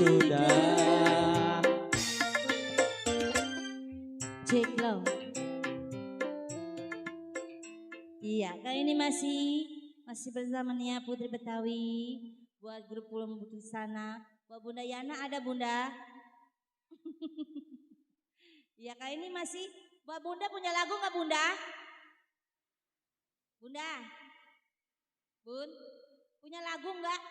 sudah. Cek lo. Iya, kali ini masih bersama Nia Putri Betawi buat grup Pulau Butuh sana. Buat Bunda Yana ada Bunda. Iya, kali ini masih buat Bunda punya lagu nggak Bunda? Bunda, Bun, punya lagu nggak?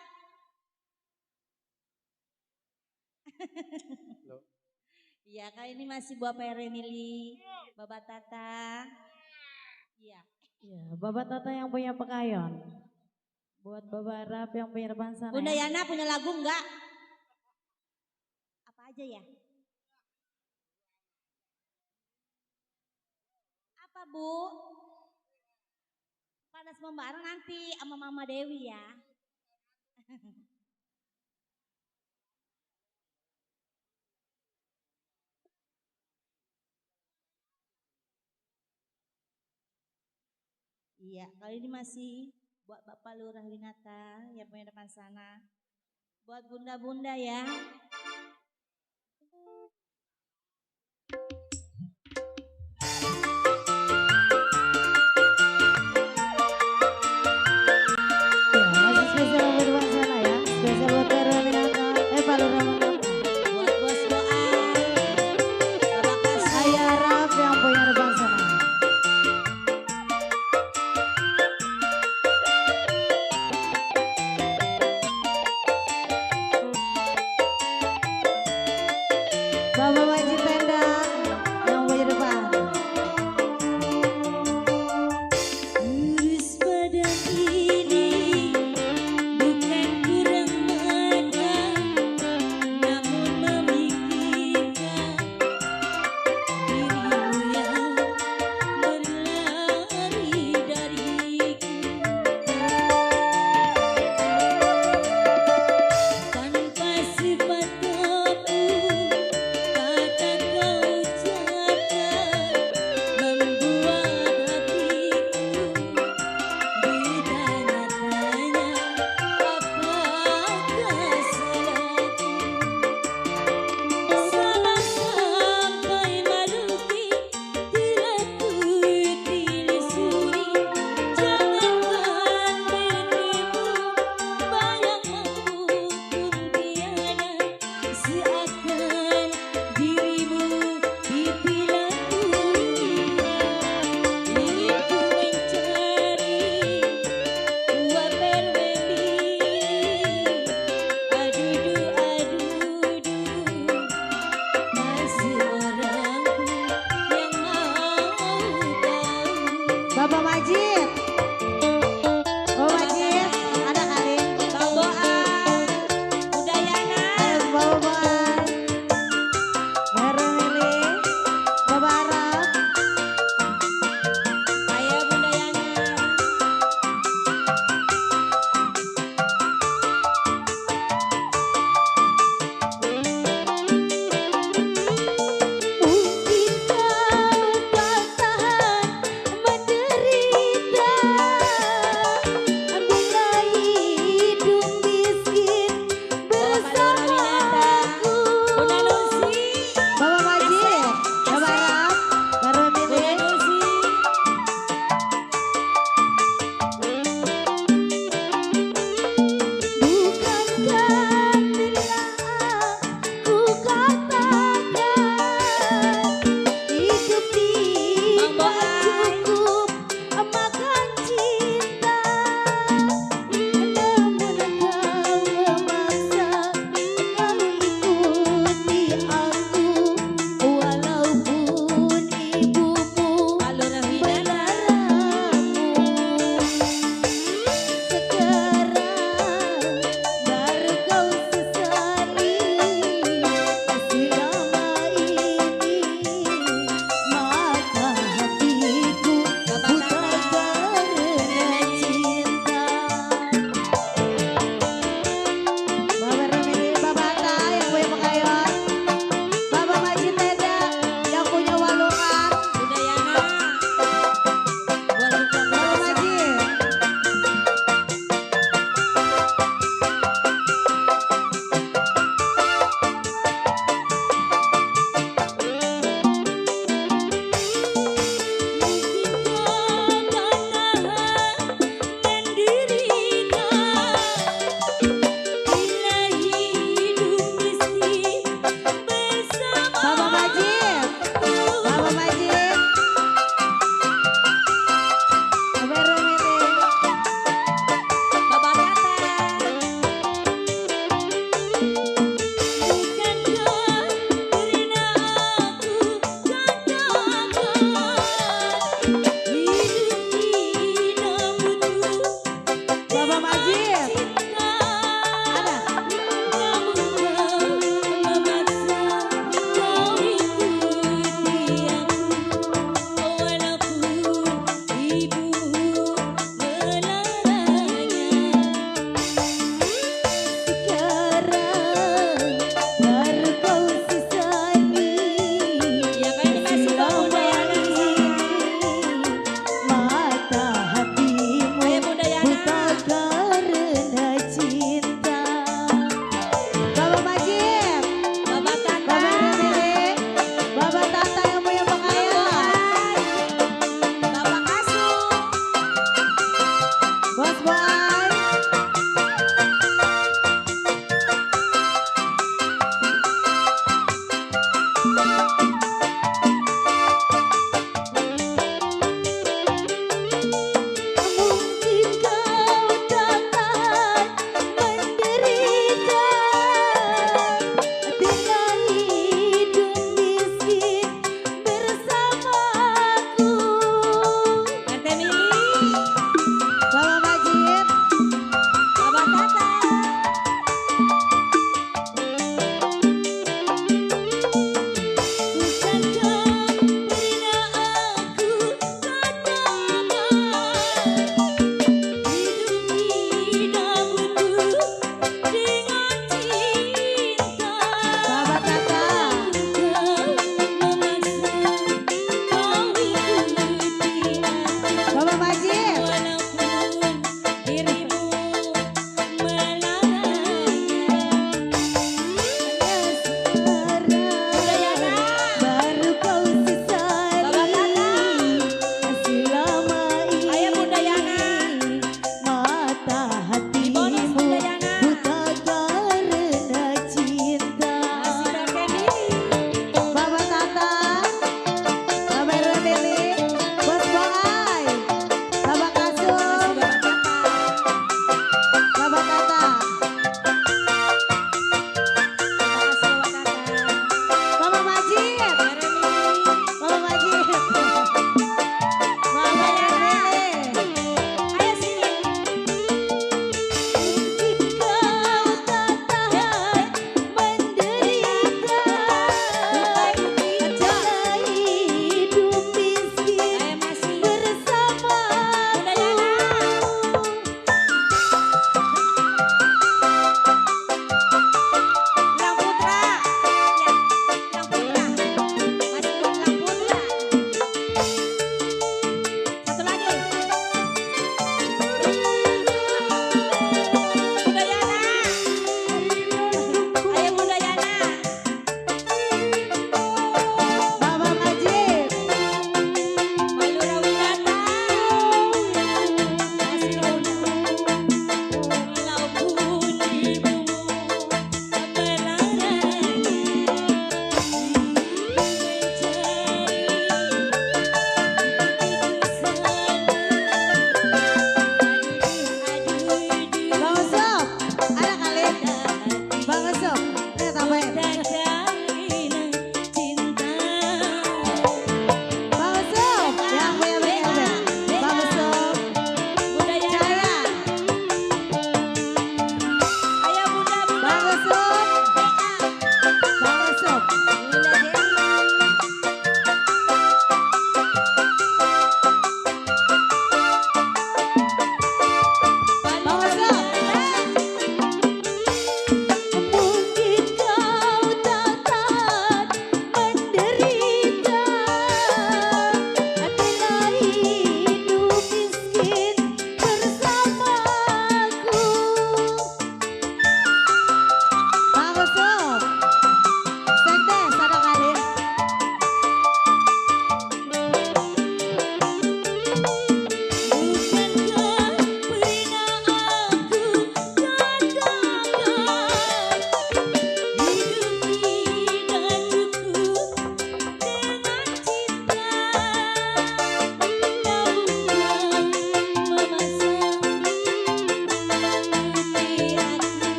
Iya, kali ini masih buat Pak Renili, Bapak Tata. Iya. Iya, Bapak Tata yang punya Pekayon. Buat Bapak Rap yang punya Rebansana. Bunda ya. Yana punya lagu enggak? Apa aja ya? Apa Bu? Panas membareng nanti sama Mama Dewi ya. Iya, kali ini masih buat Bapak Lurah Winata yang punya depan sana. Buat bunda-bunda ya. Iya, masih spesial buat Rebansana ya. Spesial buat Pak Winata. Pak Lurah Winata. Buat Bos Doa. Bapak Kasih. Ayah Rap yang punya Rebansana.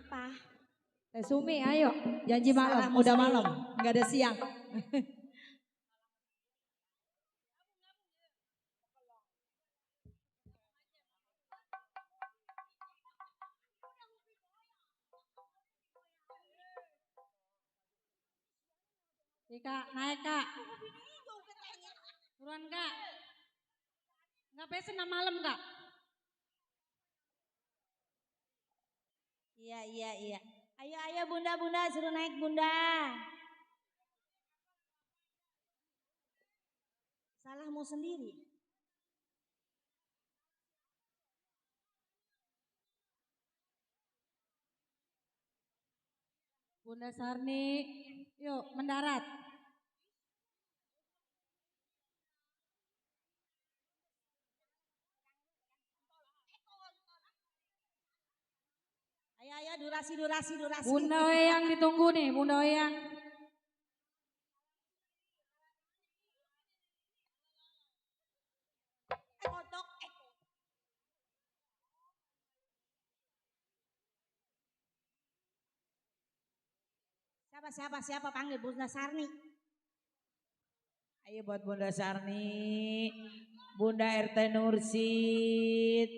Apa? Teh Sumi, ayo. Janji malam, Salah udah muslim. malam. Nggak ada siang. Kak, naik Kak. Buruan Kak. Nggak pesen malam Kak. Iya. Ayo bunda, suruh naik bunda. Salahmu sendiri. Bunda Sarni, yuk mendarat. Ayo durasi. Bunda Oyang ditunggu nih, Bunda Oyang. Kotok. Siapa panggil Bunda Sarni. Ayo buat Bunda Sarni, Bunda RT Nursid,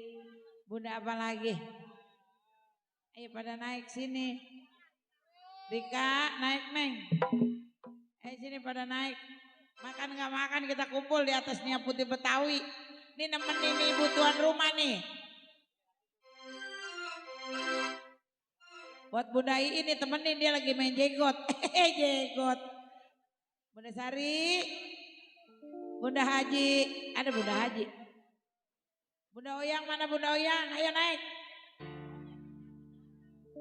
Bunda apa lagi? Ayo pada naik sini. Rika naik Neng. Ayo sini pada naik. Makan nggak makan kita kumpul di atas Nia Putih Betawi. Ini nemenin ibu tuan rumah nih. Buat Bunda ini temenin dia lagi main jegot. Jegot. Bunda Sari. Bunda Haji. Ada Bunda Haji. Bunda Oyang mana Bunda Oyang? Ayo naik.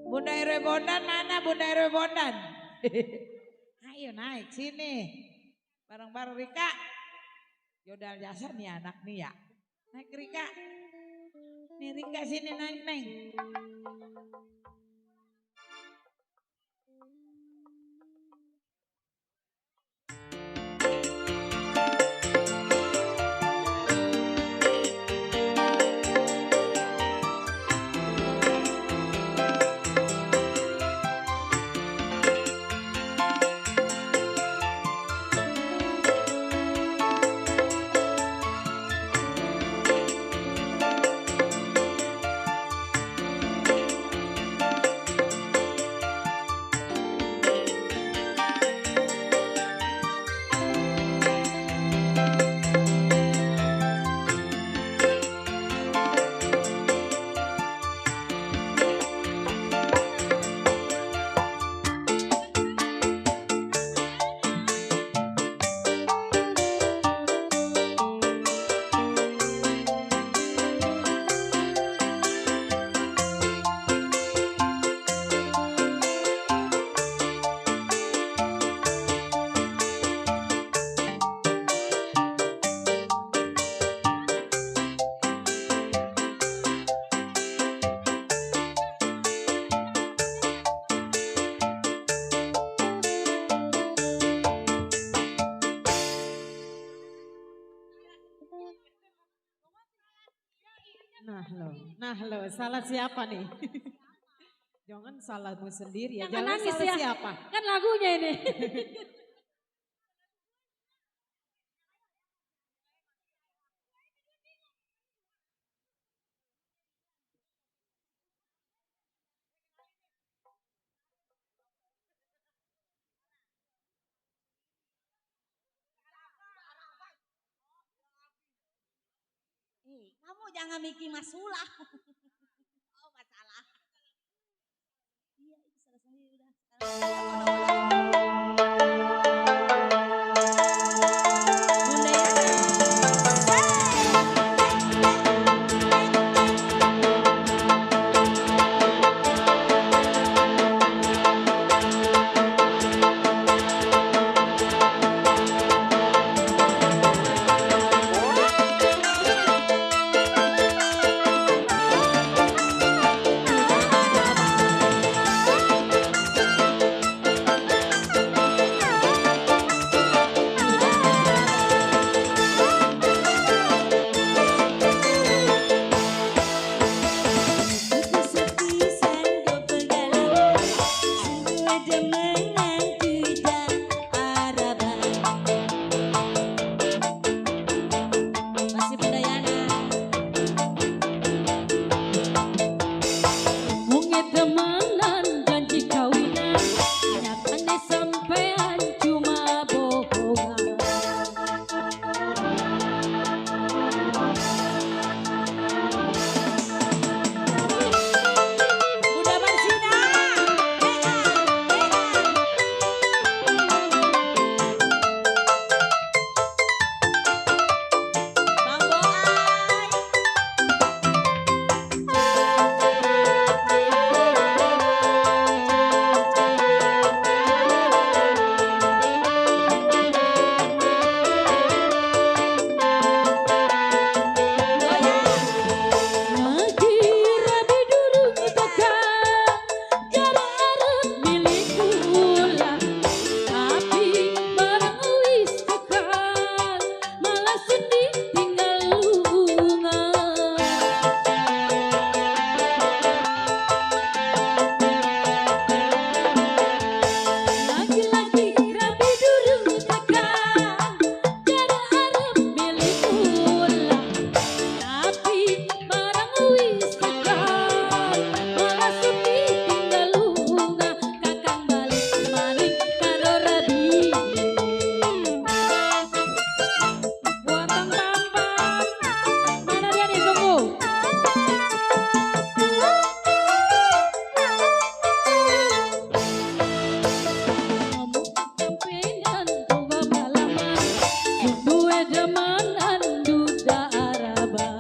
Bunda RW Bondan mana Bunda RW Bondan? Ayo naik sini. Bareng-bareng Rika. Yodal jasa nih anak nih ya. Naik Rika. Nih Rika sini naik Neng. Nah lo, salah siapa nih? Jangan salahmu sendiri ya, Jangan jangan nangis salah ya. siapa. Kan lagunya ini. Kamu jangan bikin masalah. Oh masalah. Iya itu salah sendiri udah. Bunda ya. zamanan janji kawinan, nyatane sampean cuma bohongan. Bunda Marsina. Bang Boai. Lagi rabi durung tekan, jarang arep milik ulah. Tapi barang wis tekan, malah sedih tinggal lunga. Lagi-lagi rabi durung tekan, jarang arep milik ulah. Tapi barang wis tekan, malah sedih tinggal lunga. Kakang balik maning karo rabi. Buat Bang Bambang. Mana dia nih tunggu? Ngomong kampenan tuwa balaman, duwe jamanan duda araban.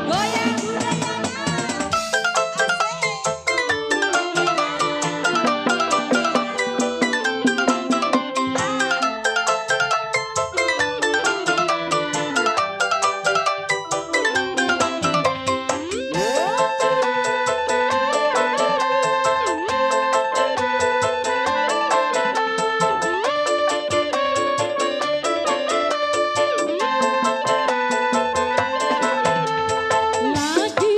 Goyang budayana. Lagi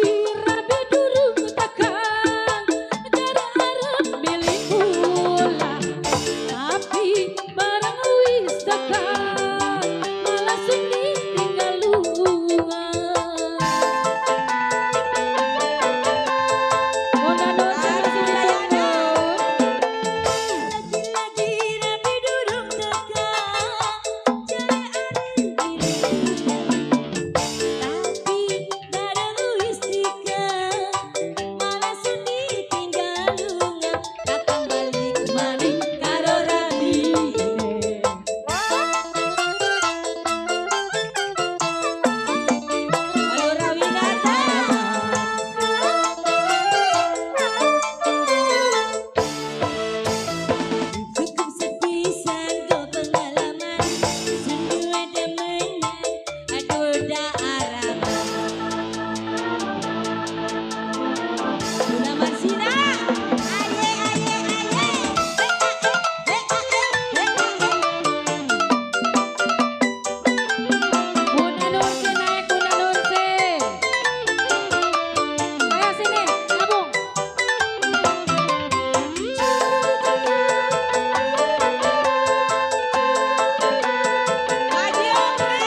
rabi durung tekan, jarang arep milik ulah. Tapi barang wis tekan, malah sedih tinggal lunga. Bunda Nur sama Sudayana. Lagi rabi durung tekan, jarang arep milik ulah. Tapi barang wis tekan, malah sedih tinggal lunga. Kakang balik maning karo rabi. Alura Winata. Cukup sepisan go pengalaman, sungguh ada menang, aduh dah araman. Bunda Marsina. Aye aye aye. Bunda Nursi naik Bunda Nursi. Ayo sini, gabung. Haji Omre.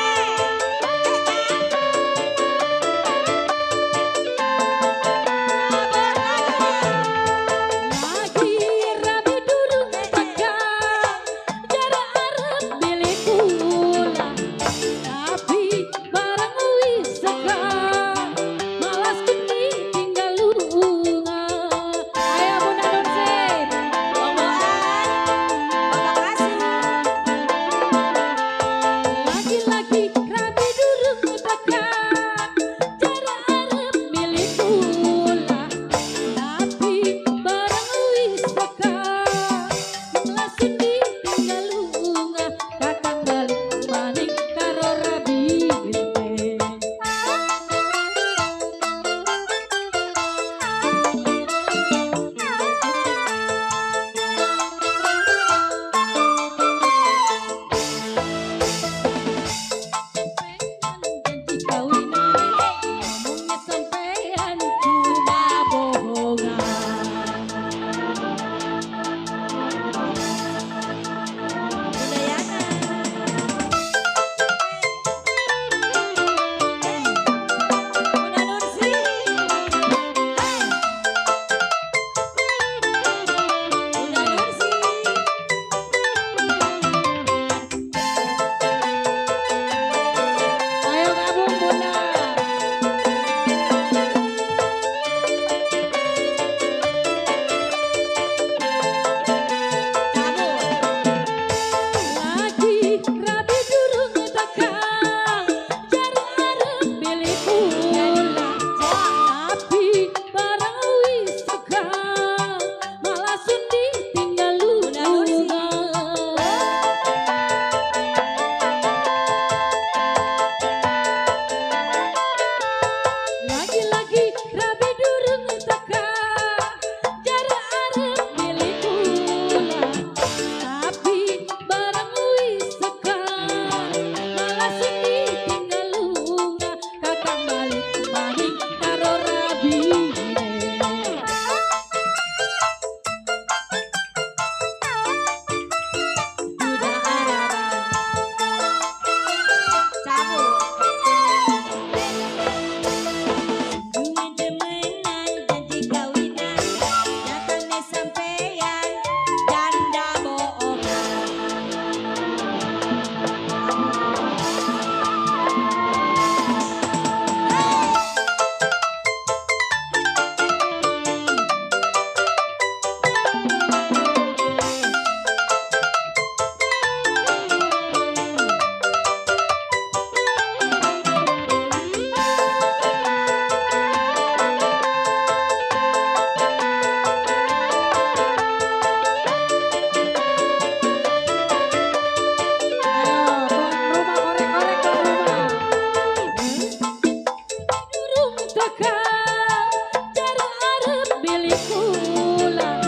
kakak jarang arep milik kula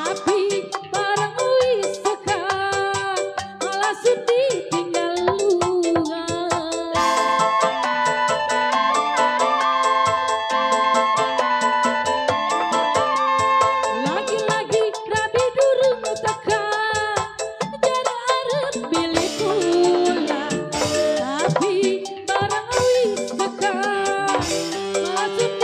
tapi barang wis kakak malah suti tinggal lunga. Lagi-lagi rabi durung takak jarang arep milik kula tapi barang wis kakak malah suti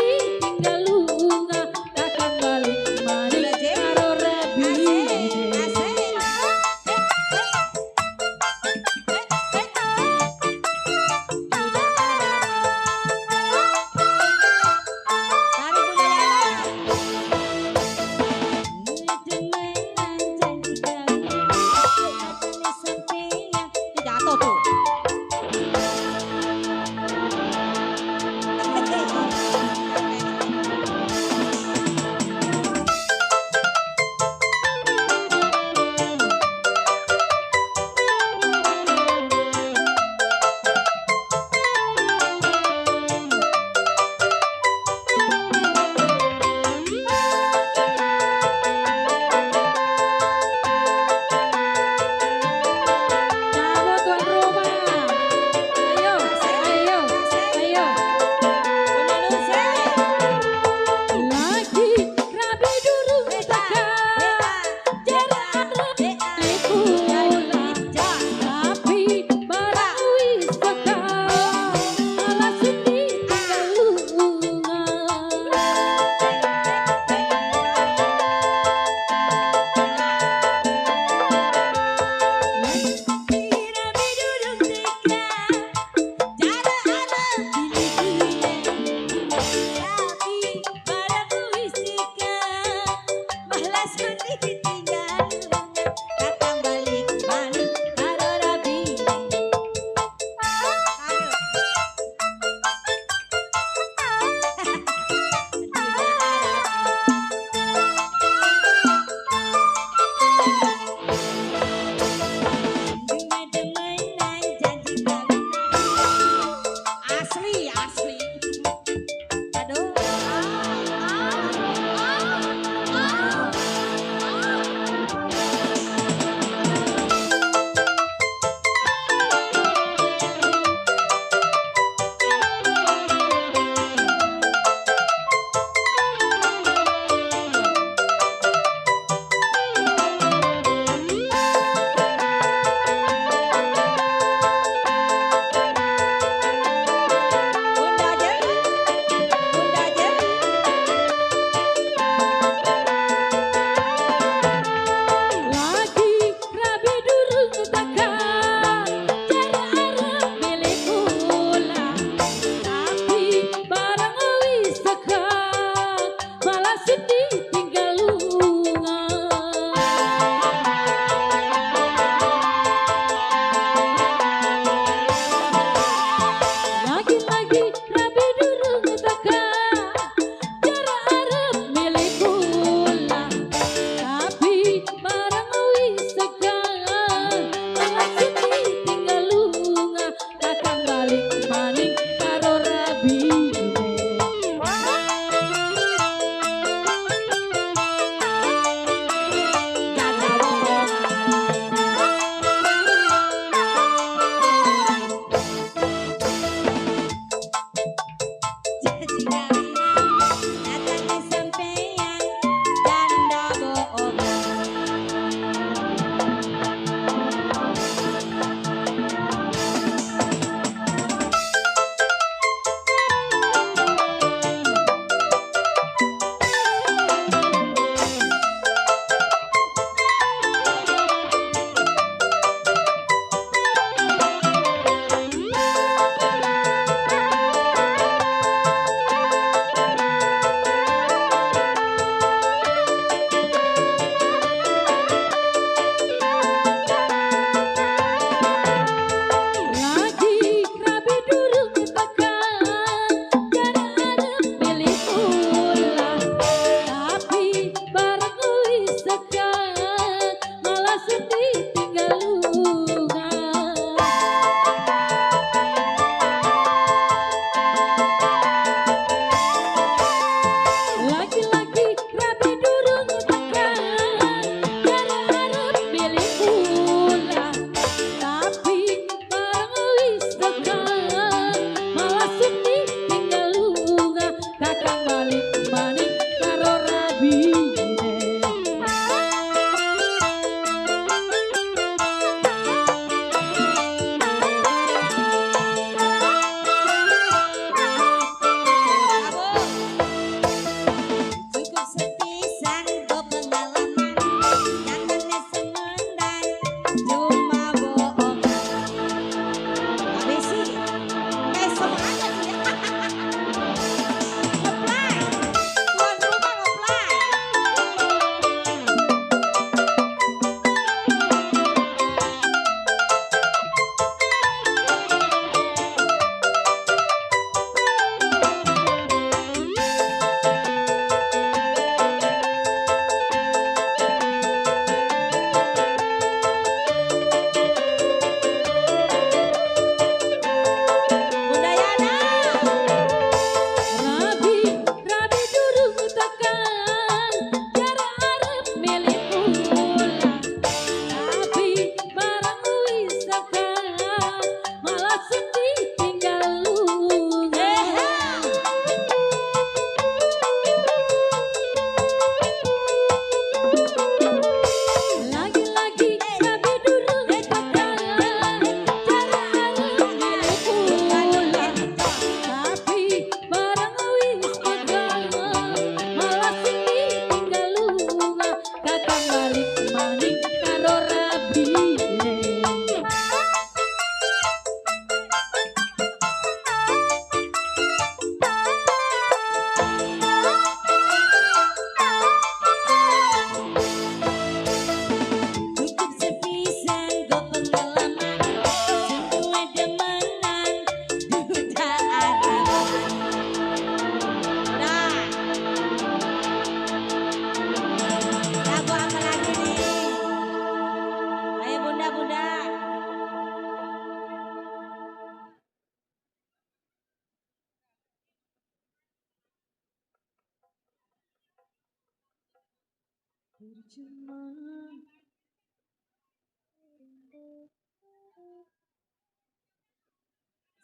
Percuma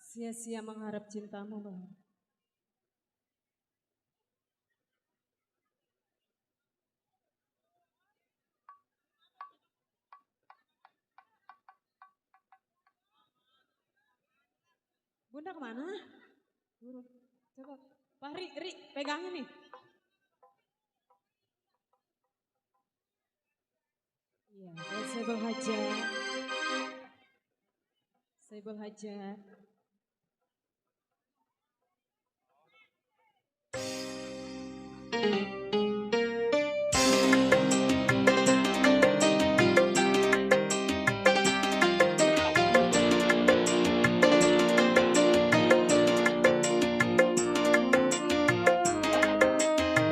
sia-sia mengharap cintamu, Bang. Bunda kemana? Turun. Coba, Pak Ri, pegangin nih. Iya, Saibul Hajat. Saibul Hajat.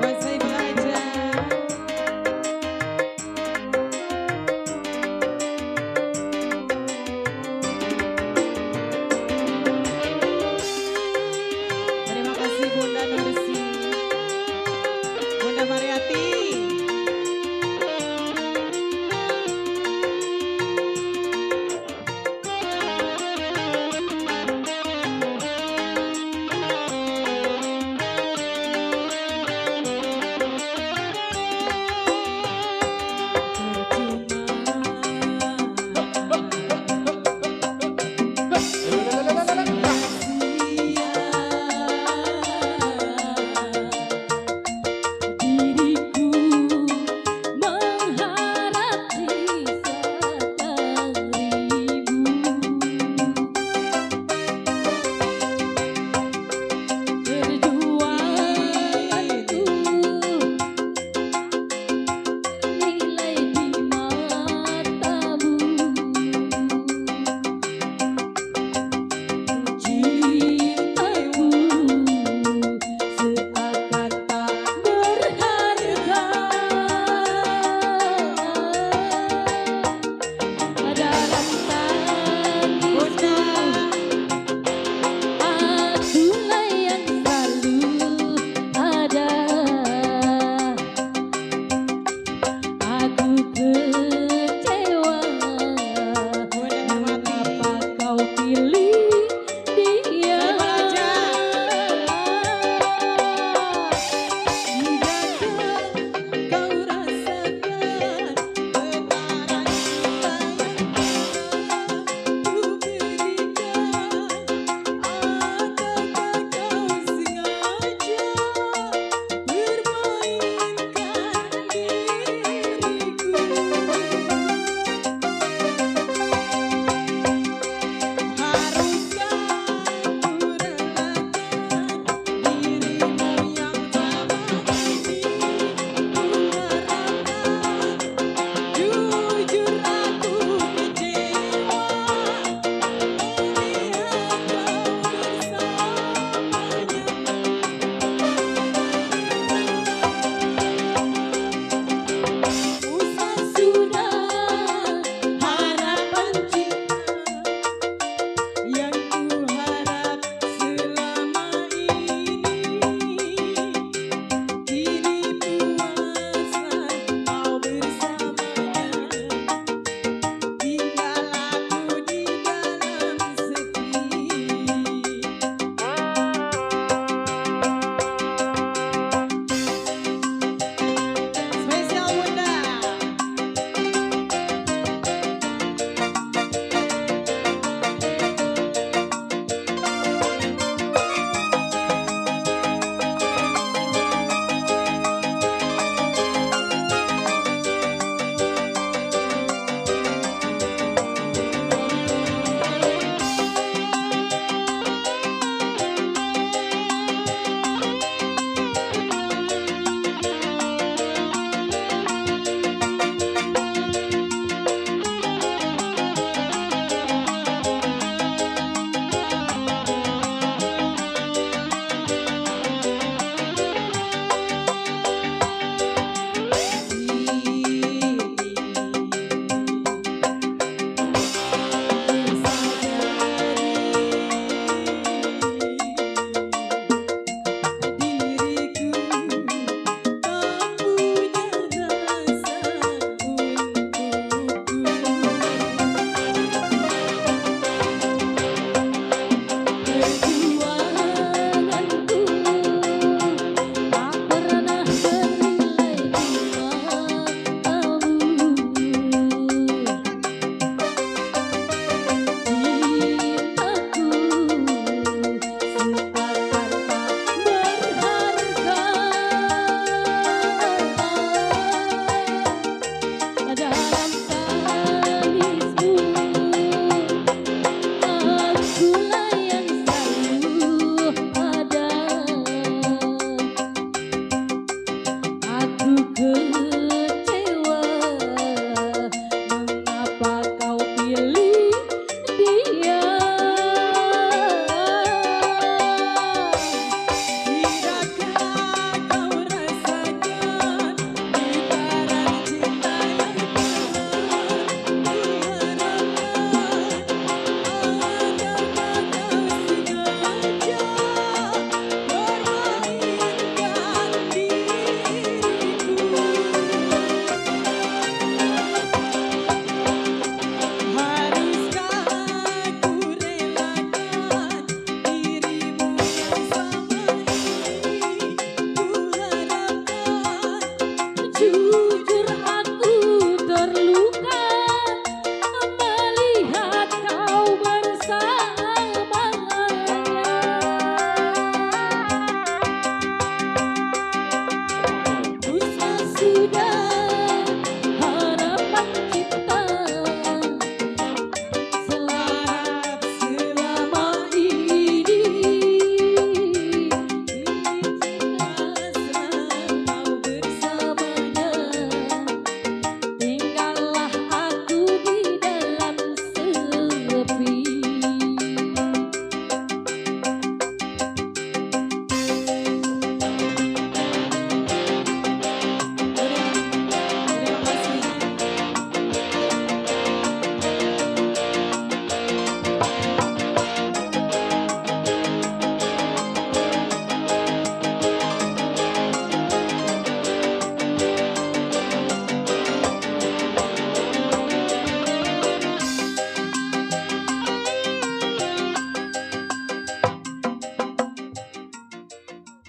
Buat Saibul Hajat. Terima kasih Bunda Nursi.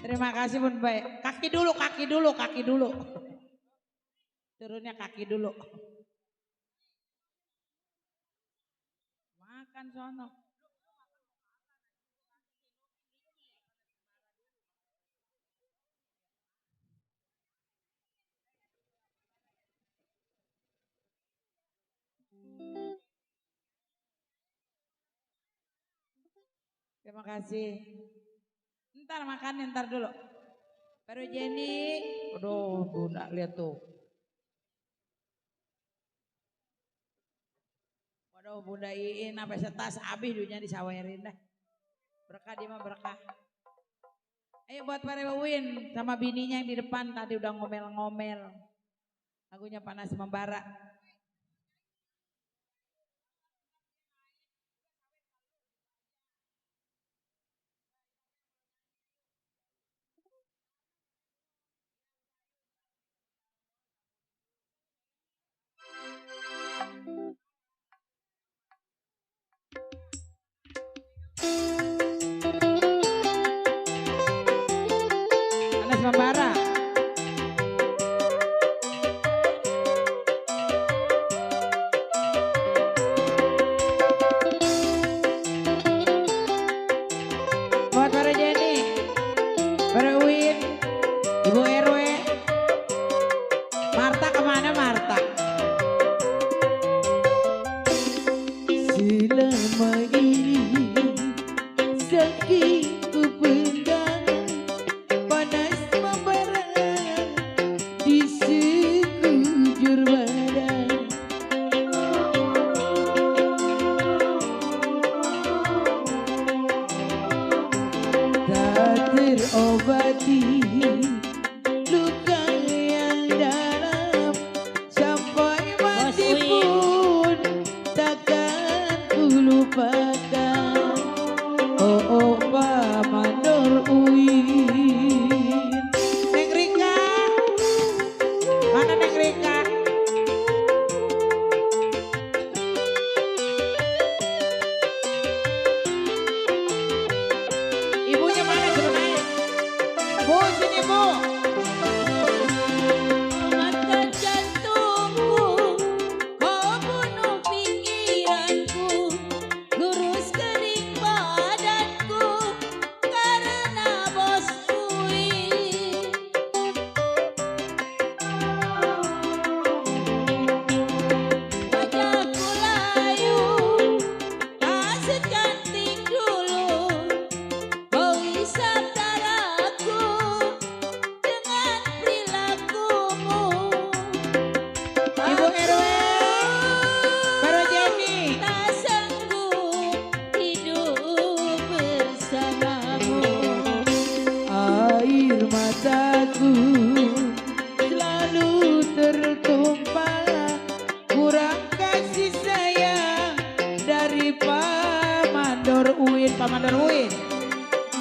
Terima kasih Bun Baik. Kaki dulu, kaki dulu, kaki dulu. Turunnya kaki dulu. Makan sono. Terima kasih. Ntar makan, ntar dulu. Baru Jenny. Aduh, Bunda lihat tuh. Waduh, Bunda Iin sampai setas habis dunia disawerin dah. Berkah dia mah berkah. Ayo buat para Win sama bininya yang di depan tadi udah ngomel-ngomel. Lagunya panas membara. Panas membara. Buat para Jenny, para Win, Ibu RW, Marta kemana Marta? Selama ini sakit ku pendam, panas membara di sekujur badan. Tak terobati luka yang dalam, sampai mati pun takkan ku lupakan. Oh Pak Mandor Uin. Neng Rika, mana Neng Rika? Ibunya mana sebenarnya? Bu, sini Bu. Mata jantungku, kau bunuh pikiranku, lurus kering badanku, karena bos Uin. Wajahku layu, tak secantik dulu, kau isap darahku dengan perilakumu. Ibu RW, baru Jenny. Tak sanggup hidup bersamamu. Air mataku selalu tertumpah, kurang kasih sayang dari Pak Mandor Uin. Pak Mandor Uin.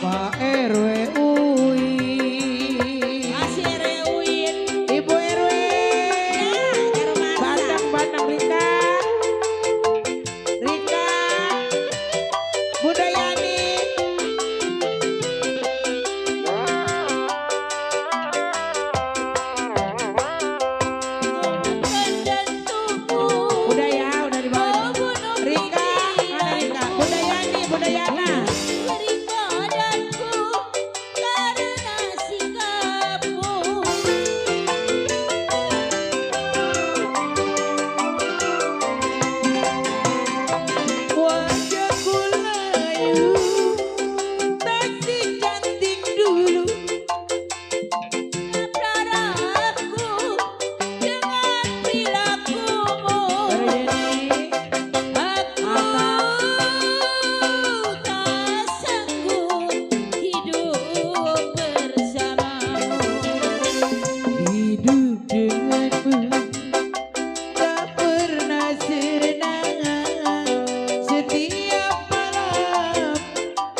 Pak RW Uin. Masih Rewin. Ibu RW. Bandang Rika. Rika. Bunda Yani. Jantungku, Udah ya, udah dibawa. kau bunuh Rika, mana Rika? Bunda Yani, Bunda Yana. kering badanku, karena sikapmu. Wajahku layu, tak secantik dulu, Darahku dengan perilakumu. Baru Jenny. Aku tak sanggup hidup bersamamu. hidup denganmu tak pernah senang. Setiap malam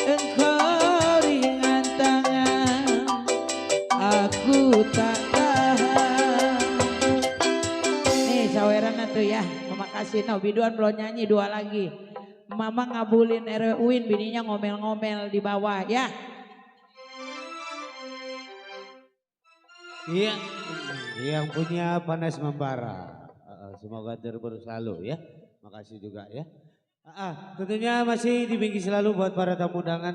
engkau ringan tangan, aku tak tahan. Nih saweran tuh ya. Mama kasih no biduan belum nyanyi dua lagi. Mama ngabulin RW Uin bininya ngomel-ngomel di bawah ya. Iya, yang punya panas membara. Semoga terus selalu ya. Makasih juga ya. Tentunya masih dibingki selalu buat para tamu undangan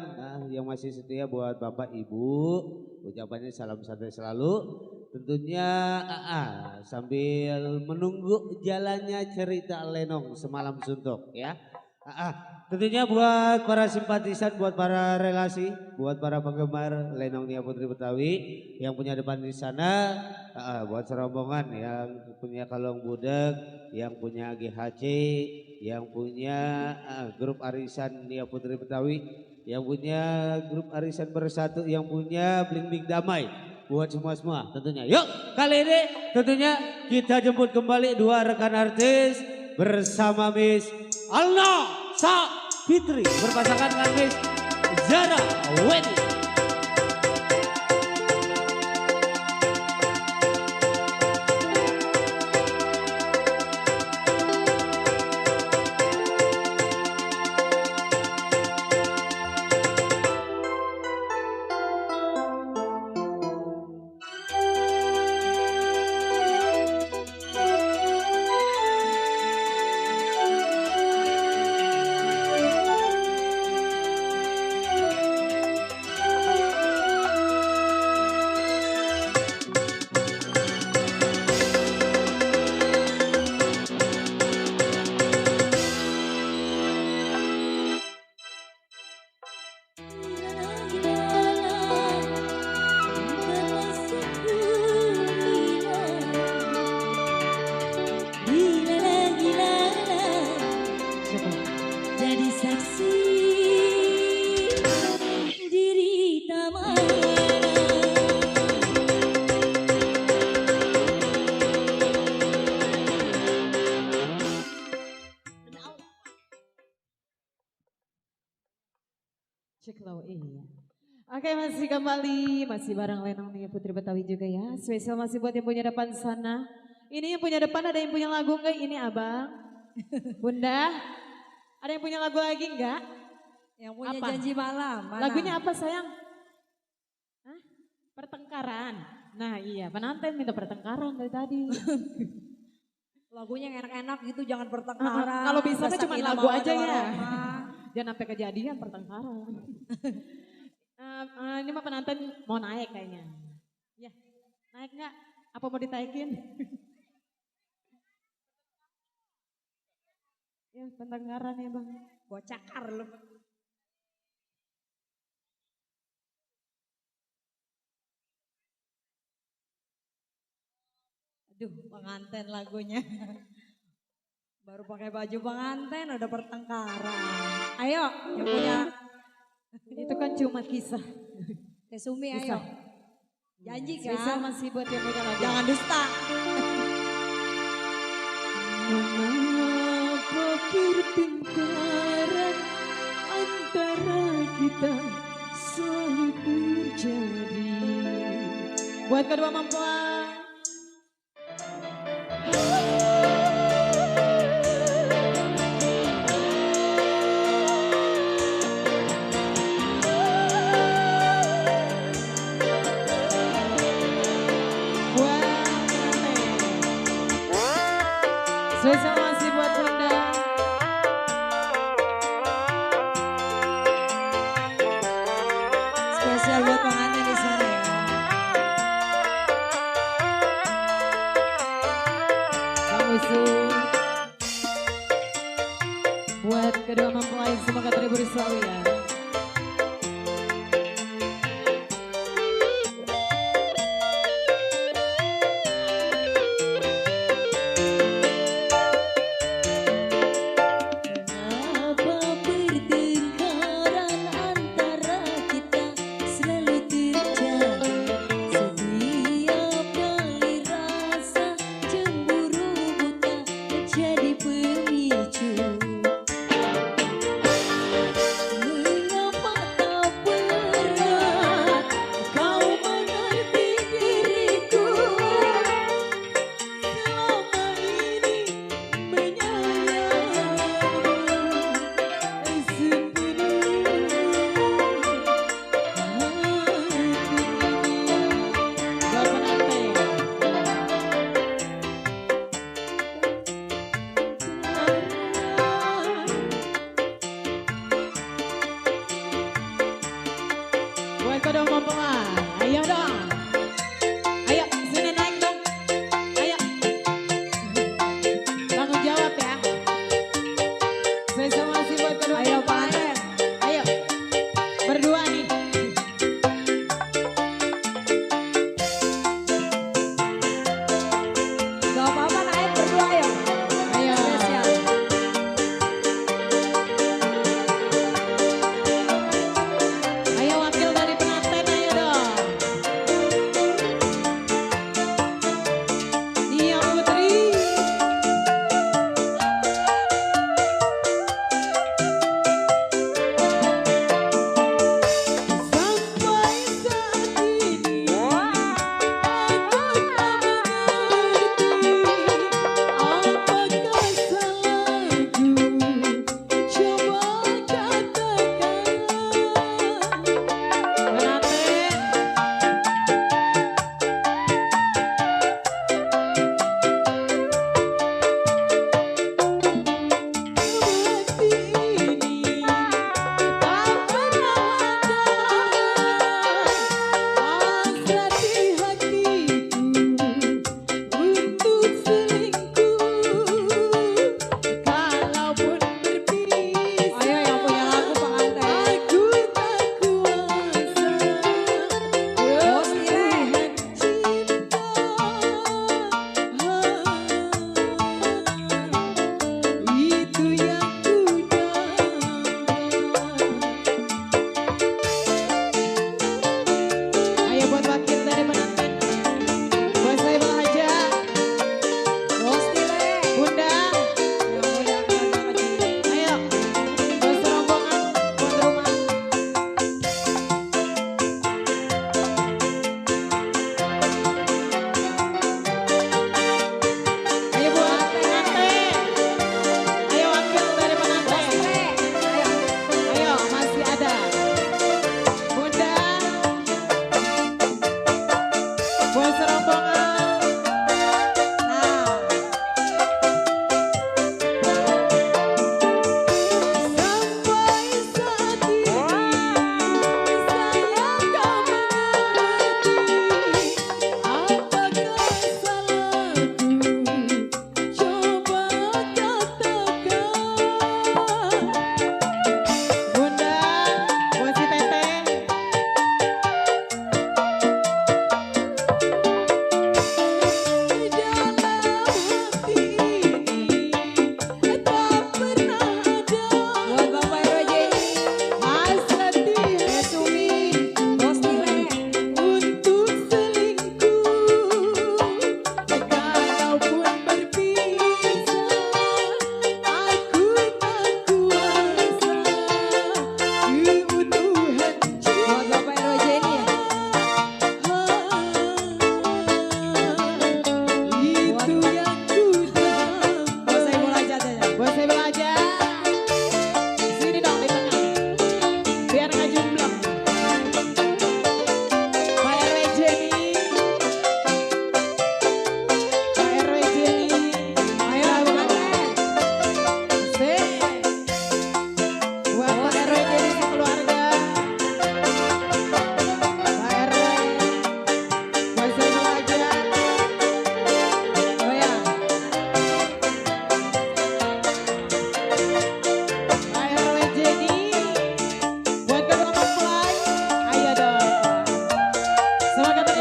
yang masih setia, buat Bapak Ibu. Ucapannya salam santai selalu. Tentunya sambil menunggu jalannya cerita Lenong semalam suntuk ya. Tentunya buat para simpatisan, buat para relasi, buat para penggemar Lenong Nia Putri Betawi yang punya depan di sana, buat serombongan yang punya Kalong Budeg, yang punya GHC, yang punya grup arisan Nia Putri Betawi, yang punya grup arisan Bersatu, yang punya Bling Bling Damai, buat semua tentunya. Yuk kali ini tentunya kita jemput kembali dua rekan artis bersama Miss Alna Fitri berpasangan dengan Miss Zara Wendy. Jadi saksi diri tamana. Cek low iya. Oke, masih kembali, masih bareng Lenong Nia Putri Betawi juga ya. Spesial masih buat yang punya depan sana. Ini yang punya depan, ada yang punya lagu enggak? Ini abang, bunda, ada yang punya lagu lagi enggak? Yang punya Apa? janji malam. Mana? Lagunya apa sayang? Hah? Pertengkaran. Nah iya, penanten minta pertengkaran dari tadi. Lagunya yang enak-enak gitu, jangan pertengkaran. Kalau bisa mah cuma Sakinah lagu aja ya. mawaddah. Jangan sampai kejadian pertengkaran. Ini mah penanten mau naik kayaknya. Ya, naik nggak? Apa mau ditaikin? Ya, pertengkaran ya bang. Gua cakar lu. Aduh, pengantin lagunya. Baru pakai baju pengantin udah pertengkaran. Ayo, yang punya Itu kan cuma kisah. Kesumi Kisah. ayo. Janji Spesial kan? masih buat yang punya lagu. Jangan dusta. Mengapa pertengkaran antara kita selalu terjadi? Buat kedua mempelai. Spesial masih buat Bunda. Spesial buat pengantin di sana ya. Kang Usu. Buat kedua mempelai semoga terhibur selalu ya. Kenapa pertengkaran antara kita selalu terjadi? Setiap kali rasa cemburu buta menjadi pemicu.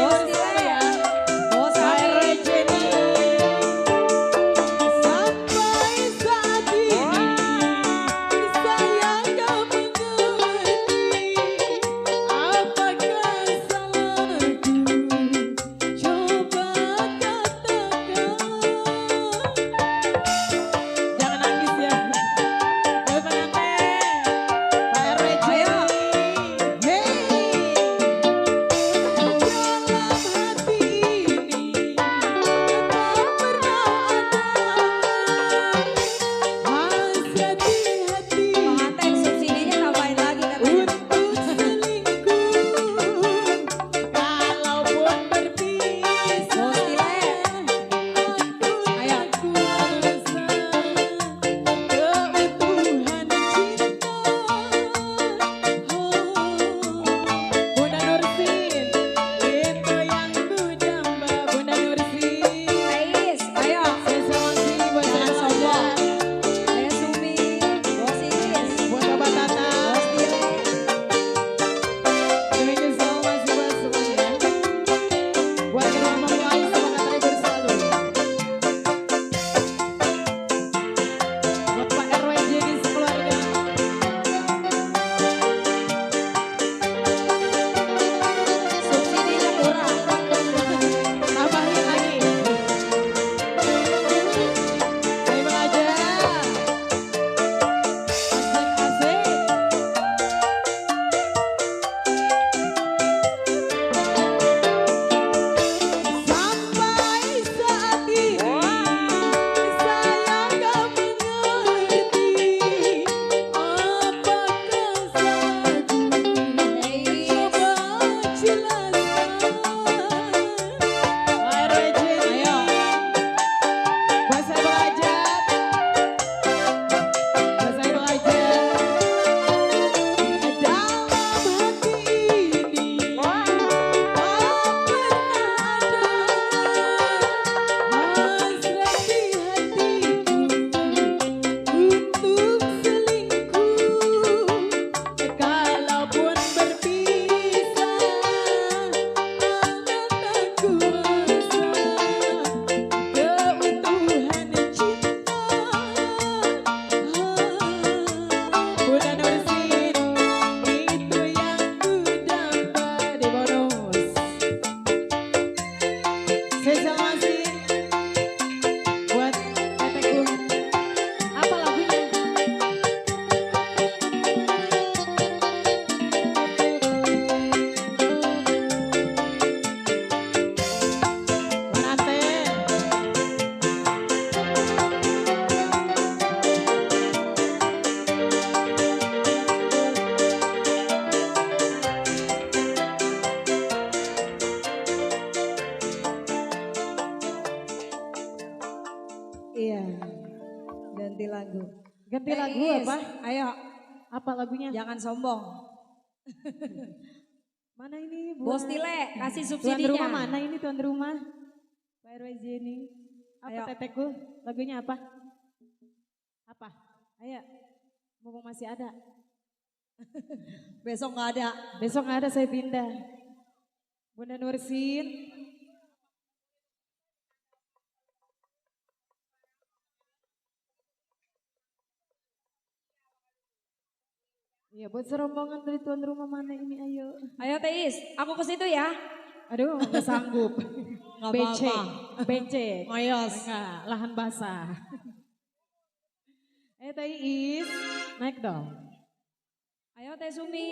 Bos ya. Bos Sampai Ami. saat ini saya gak mengerti apakah salahku. Coba katakan. Jangan nangis ya. Buat pengantin. Pak RW Ayo. Hey. Dalam hati ini tak pernah ada hasrat di hati Pengantin subsidinya tambahin lagi katanya. untuk selingkuh. Kalaupun berpisah, Bos Tile. Ayo. aku rasa keutuhan cinta. Bunda Nursin, itu yang ku damba. Bunda Nursin, Ais, ayo. sesamasi buat Jangan saya sombong. Saya Sumi, Bos Iis, buat Bapak Tata. Bos Tile. Thank you so much buat semuanya. Buat kedua mempelai semangat libur selalu. Buat Pak RW jadi sekeluarga. Subsidinya kurang. Tambahin lagi. Saya belajar. Asik-asik. Sampai saat ini saya gak mengerti apakah salahku. Coba jelaskan. Pak RW Jenny. Buat saya belajar. Buat saya belajar. Dalam hati ini tak pernah ada hasrat di hatiku untuk selingkuh. Kalaupun berpisah, anak tak kuasa keutuhan cinta. Bunda Nursin, itu yang ku dapat di bonus. Spesial masih buat teteku. Apa lagunya? Pengantin. Iya. Ganti lagu. Ganti lagu Ais, apa? Ayo, Apa lagunya? jangan sombong. Mana ini? Bos Tile, kasih Tuan rumah subsidinya. mana ini tuan rumah? Pak RW Jenny. Apa Ayo. teteku? Lagunya apa? Apa? Ayo. Mumpung masih ada. Besok nggak ada. Besok nggak ada saya pindah. Bunda Nursin. Iya buat serombongan dari tuan rumah mana ini ayo. Ayo Teis, aku ke situ ya. Aduh nggak sanggup. Nggak Becek. apa-apa. Becek. Ngoyos. Enggak, lahan basah. Is, naik dong. Ayo Teh Sumi.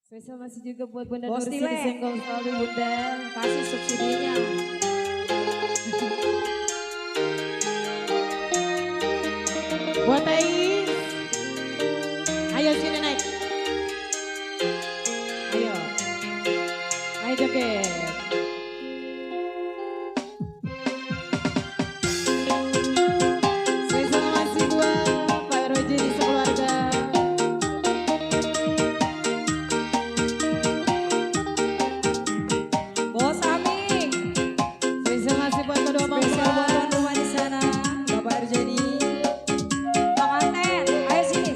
Spesial masih juga buat Bunda Bos Nursi Tile. disenggol selalu Bunda. Kasih subsidinya. Buat Is. Ayo sini naik. Ayo. Ayo joget. Spesial masih buat Pak Roji di sekeluarga. Bos Ami. Spesial masih buat kedua Spesial buat mempelai. tuan rumah di sana. Bapak Arjani. Pengantin, ayo sini.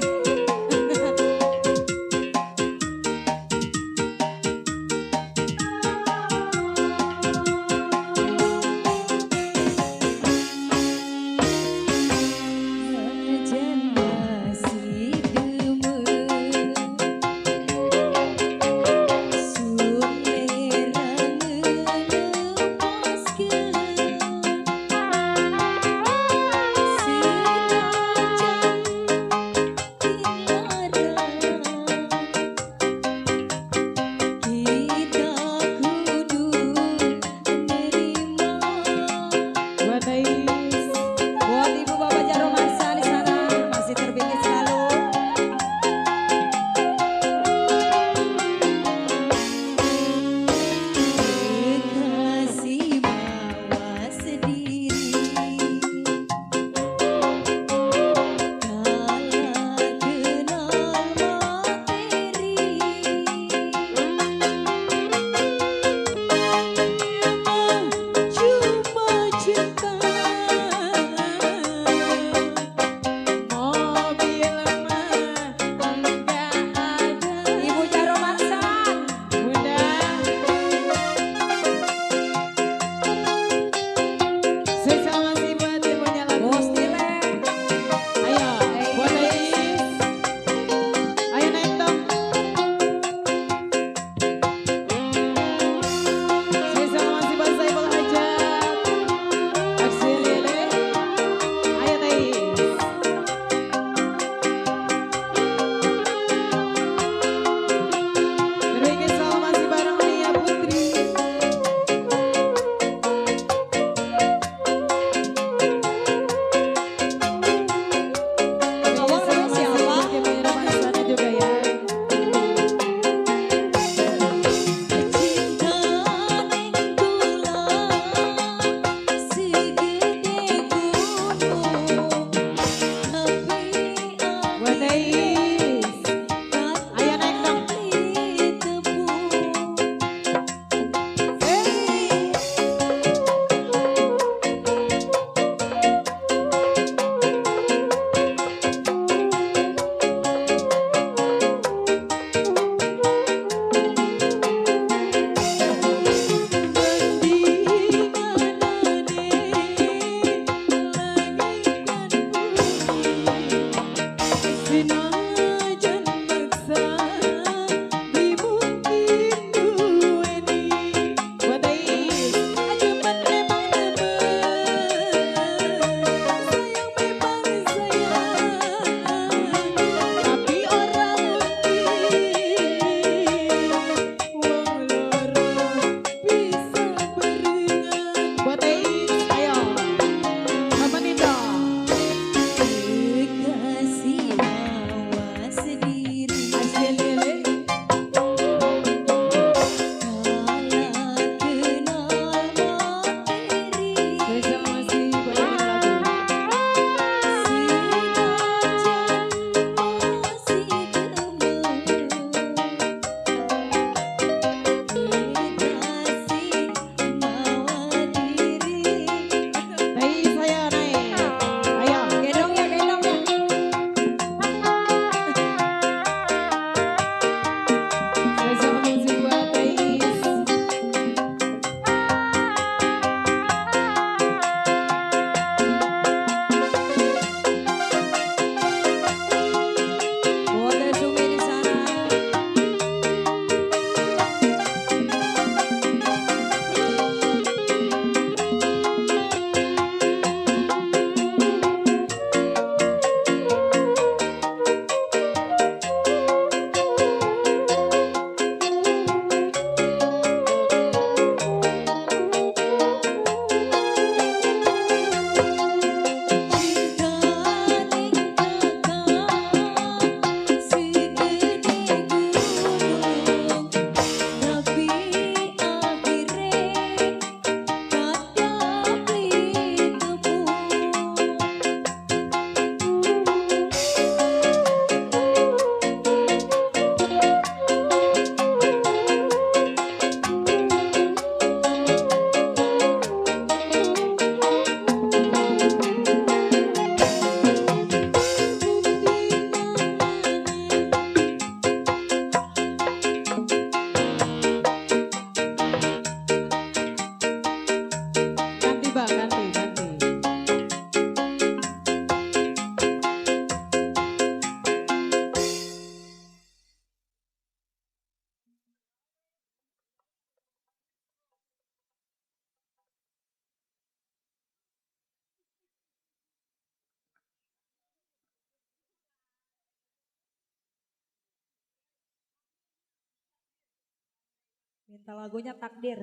Minta lagunya Takdir.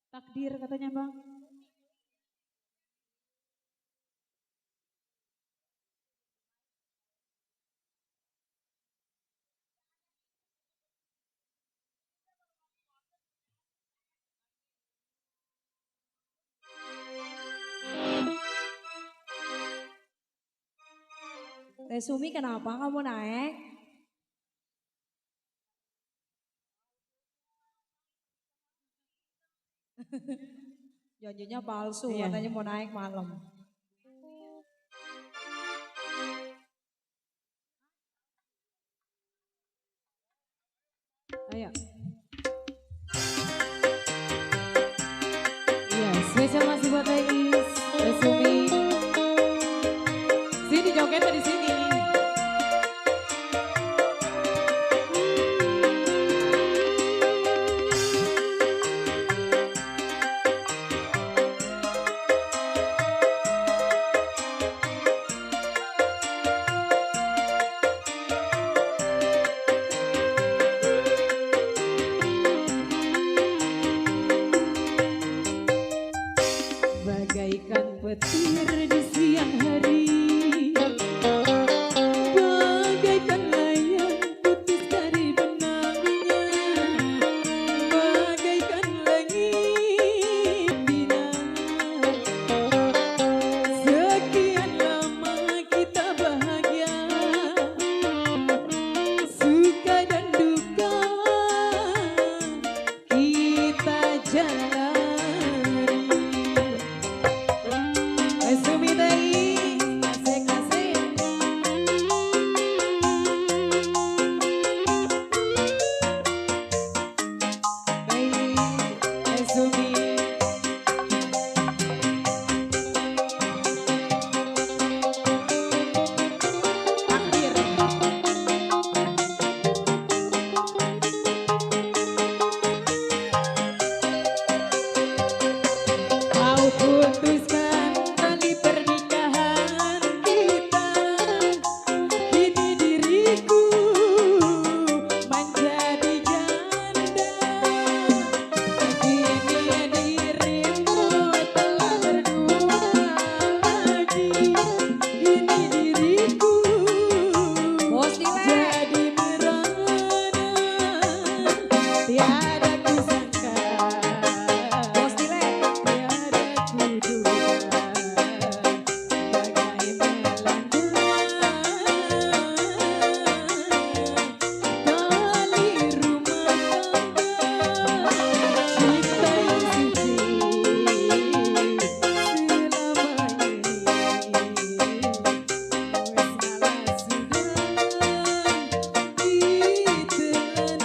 Takdir katanya Bang. Teh Sumi kenapa kamu naik? Janjinya palsu, Iya. katanya mau naik malam. Ayo. Iya, spesial masih buat Ais, Sumi. Sini joget di sini. Bagaikan petir di siang hari, bagaikan layang putus dari benangnya, bagaikan langit bina. Sekian lama kita bahagia, suka dan duka kita jalani. Sumi Dai, kasih-kasih. Dai, Sumi. Takdir. Kau putuskan tali pernikahan kita, kini diriku menjadi janda. Kini dirimu telah berdua lagi, kini diriku Bos Dile. jadi merana. Tiada kusangka, Bos Dile. tiada kuduga, bagai melanggar tali rumah tangga, cinta yang suci selamanya ini. Wes ngalah sudah ditelan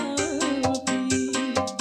api.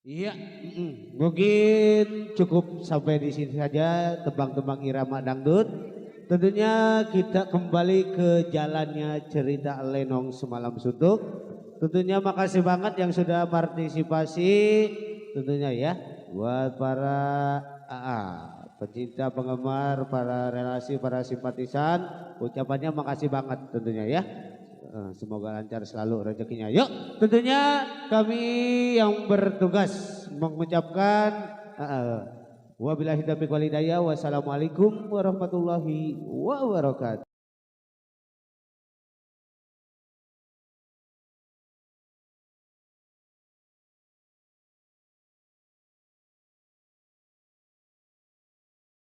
Iya, mungkin cukup sampai di sini saja tebang-tebang irama dangdut. Tentunya kita kembali ke jalannya cerita Lenong Semalam Suntuk. Tentunya makasih banget yang sudah partisipasi. Tentunya ya buat para pecinta, penggemar, para relasi, para simpatisan, ucapannya makasih banget tentunya ya. Semoga lancar selalu rezekinya. Yuk, tentunya kami yang bertugas mengucapkan wabillahi taufiq wal hidayah. Wassalamualaikum warahmatullahi wabarakatuh.